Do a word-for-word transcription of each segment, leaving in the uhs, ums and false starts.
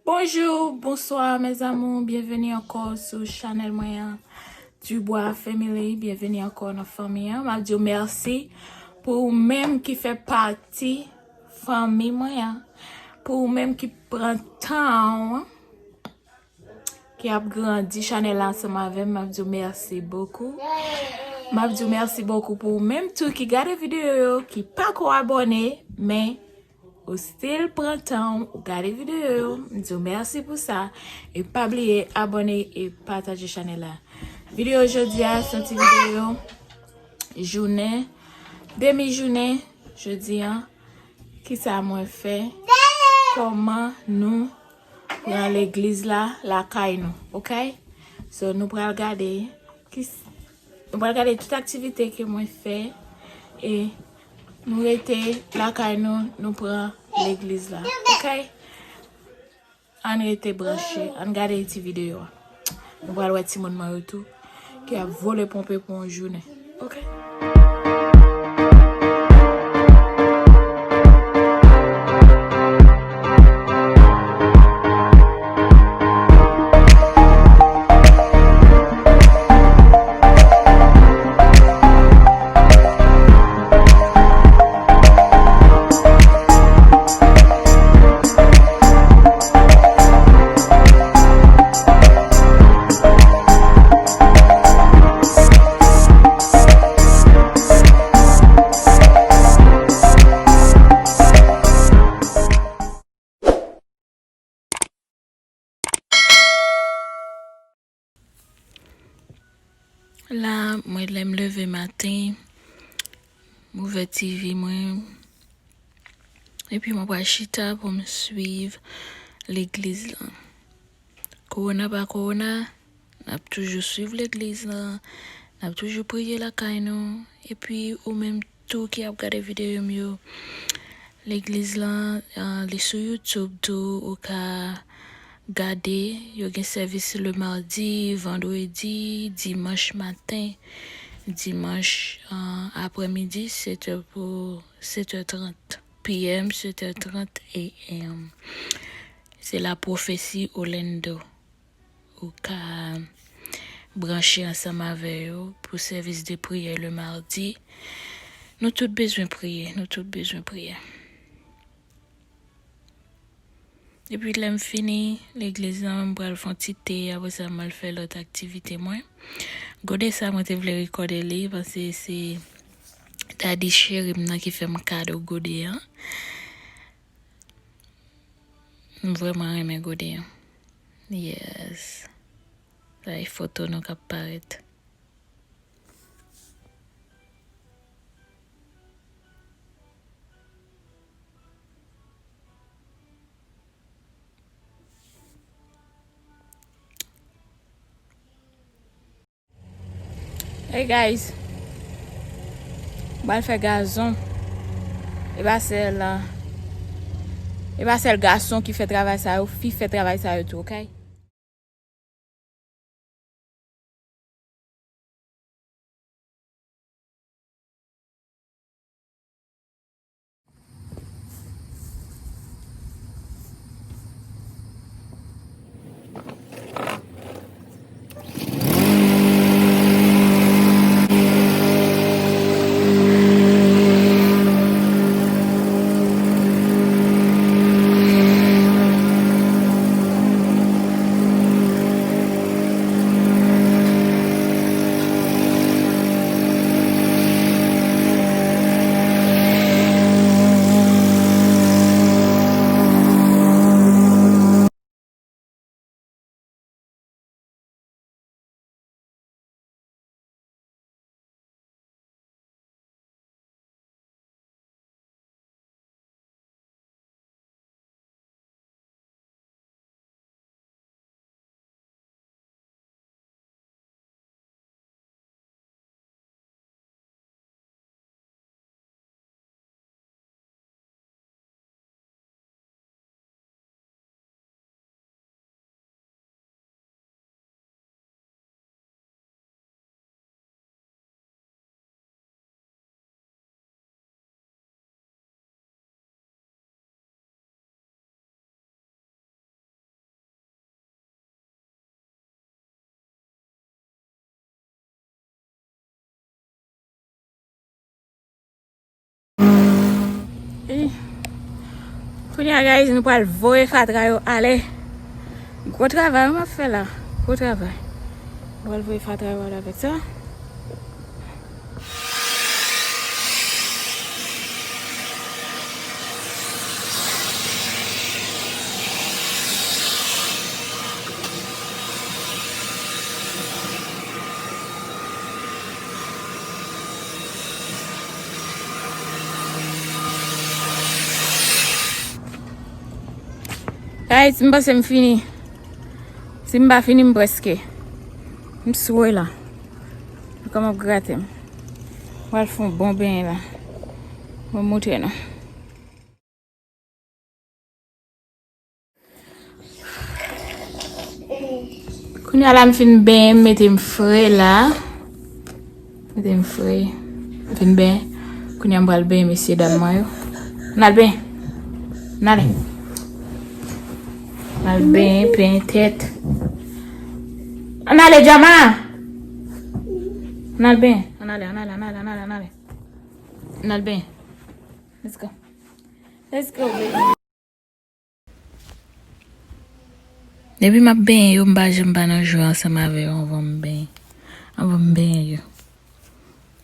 Bonjou, bonswa, mes amours. Byenveni ankò sou chanèl mwen an, Dubois Family. Byenveni ankò nan fanmi an. M ap di w mèsi pou ou menm ki fè pati fanmi mwen an. Pou ou menm ki pran tan w, ki ap grandi chanèl la ansanm avè m, m ap di w mèsi bokou. M ap di w mèsi bokou pou ou menm tou ki gade videyo yo, ki pako abòne, men ou still pran tan w, ou gade videyo yo, m di w mèsi pou sa. E pa bliye abòne e pataje chanèl la. Videyo jodi a, se yon ti videyo jounen, demi jounen, jodi a. Kisa mwen fè? Kòman nou pran legliz la lakay nou, ok? So, nou pral gade, kis-, nou pral gade tout aktivite ke mwen fè e nou rete lakay nou, nou pran legliz la, ok? Ann rete branche, ann gade ti videyo a. Nou pral wè timoun mwen yo tou ki ap vole ponpe pou yon jounen. Ok. La, mwen, lè m leve maten, m ouvè T V mwen, epi mwen pral chita pou m swiv legliz lan. Kowona pa kowona, n ap toujou swiv legliz lan, n ap toujou priye lakay nou, epi ou menm tou ki ap gade videyo m yo, legliz lan, ah, li sou YouTube tou, ou ka gade, yo gen sèvis le mardi, vandredi, dimanch maten, dimanch, ah, aprèmidi, sèt è pou, sèt è trant P M, sèt è trant A M. Se la Prophecy Orlando. Ou ka branche ansanm avè yo pou sèvis de priyè le mardi. Nou tout bezwen priye, nou tout bezwen priye. Epi lè m fini legliz lan, m pral fè yon ti te, apre sa m al fè lòt aktivite mwen. Gode sa mwen te vle rekòde li, paske se daddy cheri m nan ki fè m kado gode an. M vrèman renmen gode an. Yes. Sa e foto nou k ap parèt. Hey guys, m pral fè gazon. E pa sèl, e pa sèl gason ki fè travay sa yo, fi fè travay sa yo tou, ok? Kounye a, guys, nou pral voye fatra yo ale. Gwo travay wi m ap fè la. Gwo travay. Nou pral voye fatra yo ale avèk sa. Guys, m panse m fini. Si m pa fini, m prèske. M swe la. Kòman ap grate m. Mwen al fè yon bon benyen la. Mwen montre nou. Kounye a la m fin benyen, m mete m fre la. Mete m fre. M fin benyen. Kounye a m pral benyen mesye dam mwen yo. N al benyen. N ale. N al benyen, penyen tèt. Ann ale, Jama! Ann al benyen. Ann ale, ann ale, ann ale, ann ale, ann ale. Ann al benyen. Let's go. Let's go, baby. Depi m ap benyen yo, m pa janm pa nan jwe ansanm avè yo anvan m benyen. Anvan m benyen yo.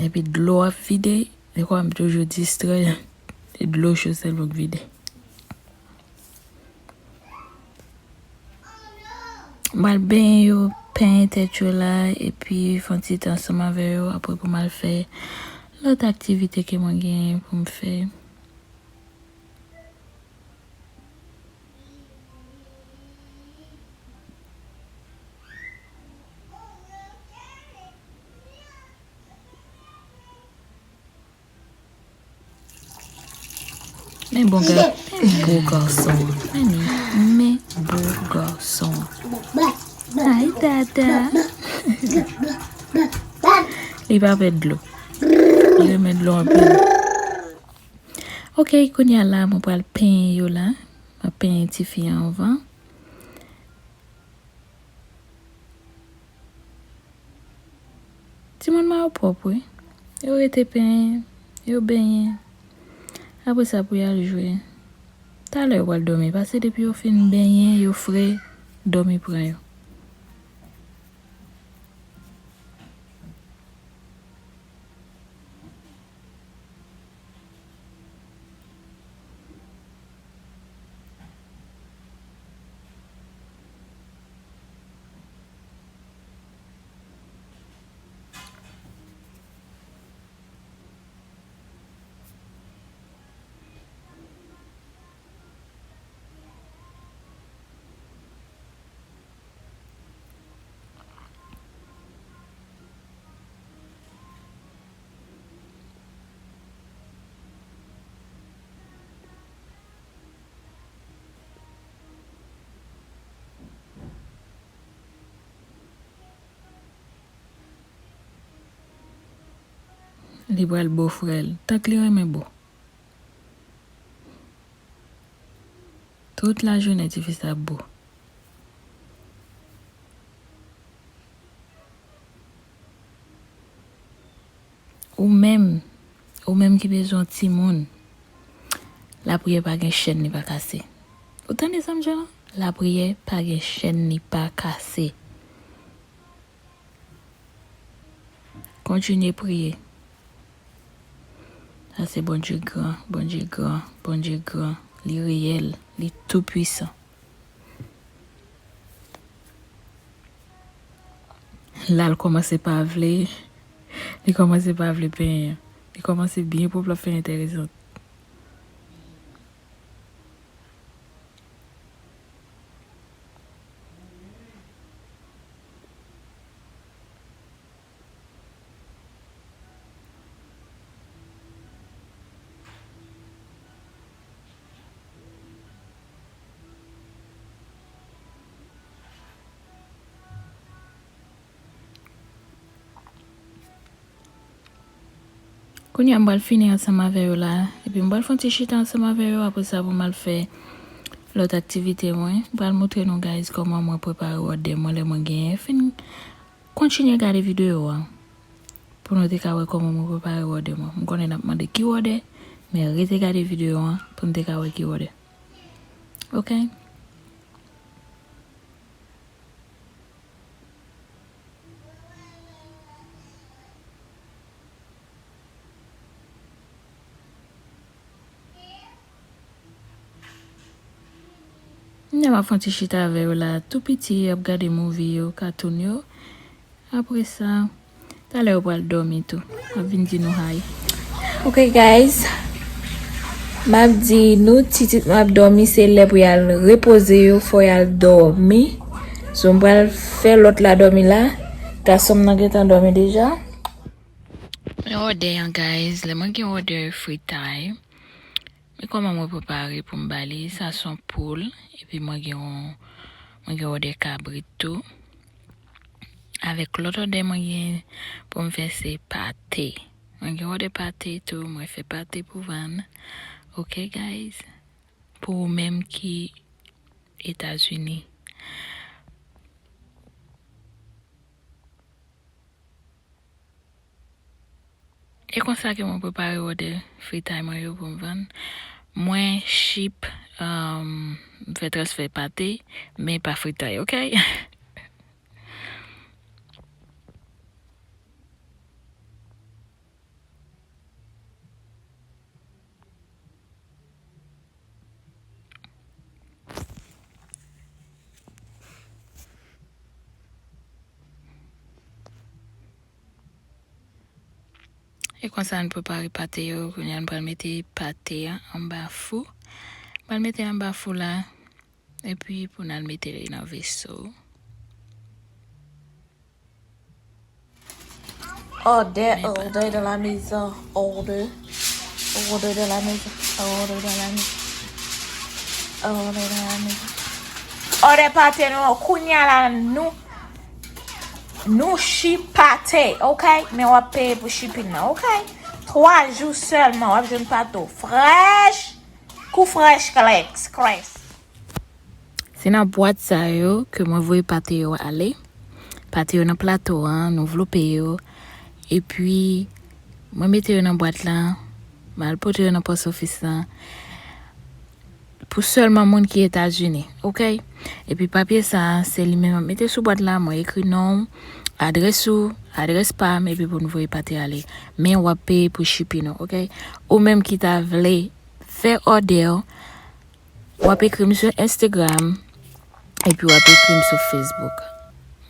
Epi dlo ap vide, dekwa m toujou distrè, se dlo cho sèlman k vide. M pral benyen yo, penyen tèt yo la, epi fè yon ti tan ansanm avè yo, apre pou m al fè lòt aktivite ke mwen genyen pou m fè. Men bon ga-, men bo gason an. Men li, men bo gason an. Ay, tata. Li pa pè dlo. Li renmen dlo anpil. Ok, kounye a la, mwen pral penyen yo la. Mwen penyen tifi an anvan. Timoun mwen yo pwòp, wi. Yo rete penyen, yo benyen. Apre sa, pou y al jwe. Talè yo pral dòmi, paske depi yo fin benyen, yo fre, dòmi pran yo. Li pral bo frè l, tank li renmen bo. Tout lajounen tifi sa ap bo. Ou menm, ou menm ki bezwen yon timoun, lapriyè pa gen chèn li pa kase. Ou tande sa m di w la? Lapriyè pa gen chèn li pa kase. Kontinye priye. Sa se Bondye gran, Bondye gran, Bondye gran. Li reyèl, li tou pwisan. La l kòmanse pa vle, li kòmanse pa vle penyen. Li kòmanse byen pwòp, l ap fè enteresan. Kounye a, m pral fini ansanm avè yo la, epi m pral fè yon ti chita ansanm avè yo, apre sa pou m al fè lòt aktivite mwen. M pral montre nou, guys, kòman mwen prepare wòdè mwen lè mwen genyen. Fin kontinye gade videyo a pou nou te ka wè kòman mwen prepare wòdè mwen. M konnen n ap mande ki wòdè, men rete gade videyo a pou nou te ka wè ki wòdè. Oke? Mwen ap fè yon ti chita avè yo la, tou piti, y ap gade movie yo, cartoon yo. Apre sa, talè yo pral dòmi tou. M ap vin di nou hi. Ok, guys. M ap di nou, Titit m ap dòmi, se lè pou y al repoze yo, fò y al dòmi. So, m pral fè lòt la dòmi la. Gason m nan gentan dòmi deja. Mwen òdè an, guys. Lè mwen gen òdè fritay, men kòman mwen prepare pou m ba li? Sa se yon poul, epi mwen gen yon, mwen gen òdè kabrit tou. Avèk lòt òdè mwen gen pou m fè se pate. Mwen gen òdè pate tou, mwen fè pate pou vann. Ok, guys? Pou ou menm ki Etazini. E konsa ke mwen prepare òdè fritay mwen yo pou m vann. Mwen ship, um, m fè transfè pate, men pa fritay, ok? E konsa, n prepare pate yo. Kounye a, n pral mete pate a anba fou. N pral mete anba fou la. Epi, pou n al mete li nan veso. Order, order dans la maison, order. Order dans la maison, order dans la maison. Order dans la maison. Order pate nou, kounye a la, nou, nou ship pate, ok? Men w ap peye pou shipping nan, ok? Twa jou sèlman, w ap jwenn pate w frèch, kou frèch, klèks, krès. Se nan bwat sa yo ke mwen voye pate yo ale. Pate yo nan plato an, nou vlope yo. Epi, mwen mete yo nan bwat la, m al pote yo nan pòs ofis la. Pou sèlman moun ki Etazini, ok? Epi papye sa, se li menm m ap mete sou bwat la, mwen ekri non w, adrès ou, adrès pa m, epi pou n voye pate ale. Men w ap peye pou shipping ou, ok? Ou menm ki ta vle fè òdè w, w ap ekri m sou Instagram, epi w ap ekri m sou Facebook.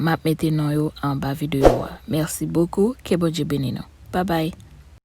M ap mete non yo anba videyo a. Merci beaucoup. Ke Bondye beni nou. Bye bye.